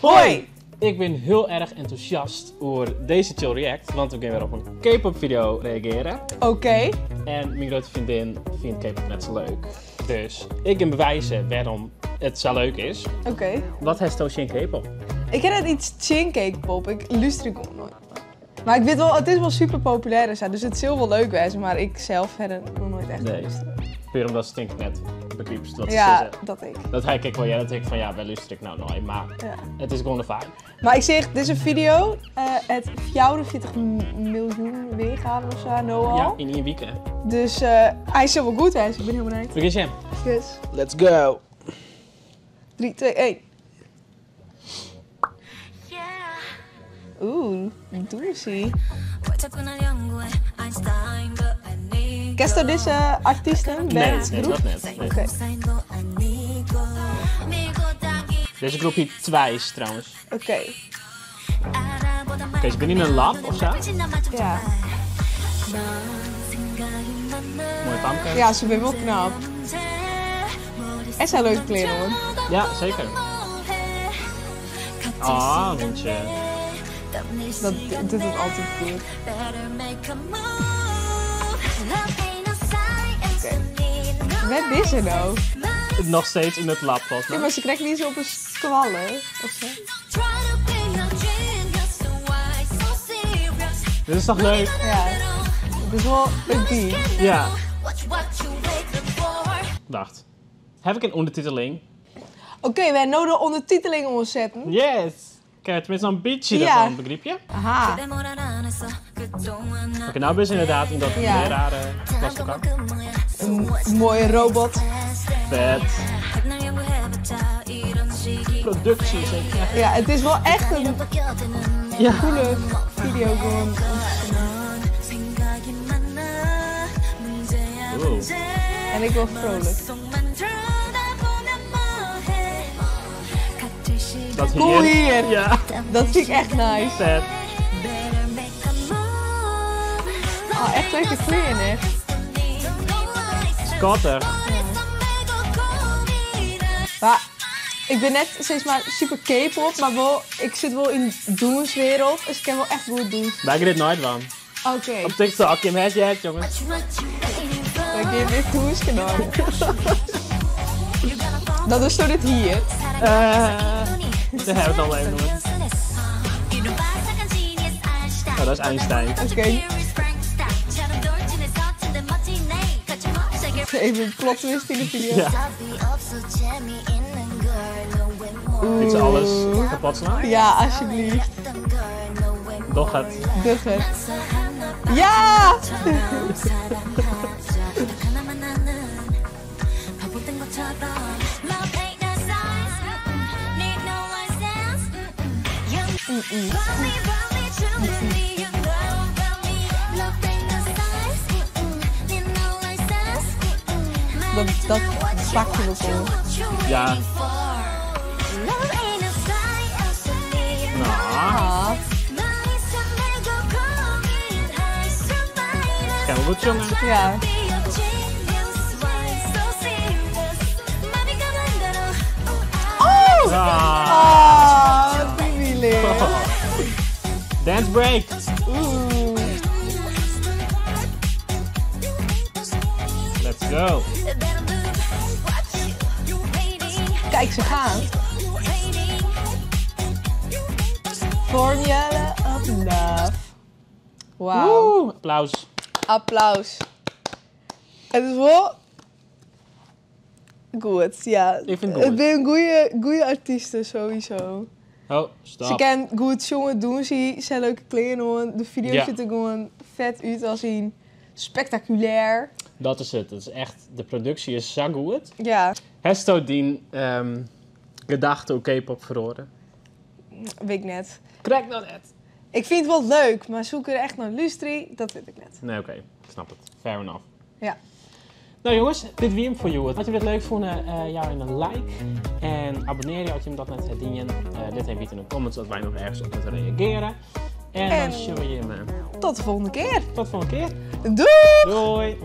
Hoi! Ik bin hiel erch entûsjast oer dizze Chill React, want we gean wer op in K-pop video reagearje. Oké. En myn grutte freondin fynt K-pop net sa leuk. Dus ik gean bewize wêrom it sa leuk is. Oké. Wat hasto tsjin K-pop? Ik ha net yts tsjin K-pop, ik lústerje gewoan noait. Mar ik wit wol, it is wol super populêr en sa, dus it sil wol leuk wêze, mar ik sels ha der noch noait echt Nee. lústere. Puer omdatst tink ik net begrypst wat se Ja, sizze. dat ek. Dat ha ik ek wol heard, dat ik fan ja, wêr lúster ik no nei? Mar Ja. it is gewoan in vibe. Mar ik seach dizze fideo, it 44 miljoen weargaven of sa no al. Ja, yn ien wike. Dus hy sil wol goed wêze, ik bin hiel benijd. We gean sjen. Yes. Let's go! 3, 2, 1. Oeh, dûnsy. Kensto dizze artysten, band, Nee, groep? dat net. Nee. Oké. Dizze groep hjit Twice trouwens. Oké. Oké, se binne yn in lab of sa? Ja. Moai famke. Ja, se binne wol knap. En se ha leuke klean oan. Ja, seker. Ah, hûntsje. Dat docht it altyd goed. Oké. Wêr binne se no? Noch steeds yn it lab, folgens Ja, my. mar se krekt wie se op in skoalle of sa. Dit is toch leuk? Ja. Het is wol in team. Ja. Wacht. Haw ik in ûndertiteling? Oké, we ha no de ûndertiteling oansetten. Yes! Kin tenminste noch in bytsje Ja. derfan begrypje. Aha. Oké, no binne se ynderdaad yn dat Ja. lerare-klaslokaal. In moaie robot. Fet. Productie is echt. Ja, it is wol echt in Ja. coole fideo gewoan. Oeh. En ik wol frolik. Dat hier. Cool hier. Ja. Dat fyn ik echt nice. Fet. Oh, echt leuke klean, hè? Skattich. Mar ik bin net sis mar super K-pop, mar wol, ik sit wol yn de dûnswereld, dus ik kin wol echt goed dûnse. Wy gean dit noait dwaan. Oké. Op TikTok, jim ha it heard, jonges. Wy gean dit dûnske dan. Dat is zo dit hier. Dêr ha we it al even oer. Oh, dat is Einstein. Oké. Even een plot twist yn de fideo. Ja. Dit is alles kapot slaan? Ja, alsjeblieft. Doch it. Doch it. Ja! Dat, dat pakt je wel. Ja. Nou. Ah. Kan wel goed sjonge. Ja. Oh! Ah. Ah, die Dance break! Oeh. Let's go! Kijk, ze gaan. Formula of Love. Wauw. Woe! Applaus. Applaus. Het is wol goed, ja. Ik fyn it goed. It binne goeie, goeie artysten sowieso. Oh, stop. Se kinne goed sjonge, dûnsje, se ha leuke klean oan. De fideo Ja. sjocht der gewoan fet út as yn spektakulêr. Dat is it. Dat is echt, de produksje is sa goed. Ja. Hasto dyn gedachte oer K-pop feroare? Wit ik net. Krekt noch net. Ik fyn it wol leuk, mar soe ik der echt nei lústerje? Dat wit ik net. Nee, oké. Ik snap it. Fair enough. Ja. No jonges, dit wie 'm foar hjoed. As jim dit leuk fûnen, jou even in like. En abonnearje as jim dat net ha dien. Lit even witte yn de comments oft wy noch ergens op moatte reagearje. En dan En sjogge we jim tot de volgende kear. Tot de volgende kear. Doei! Doei!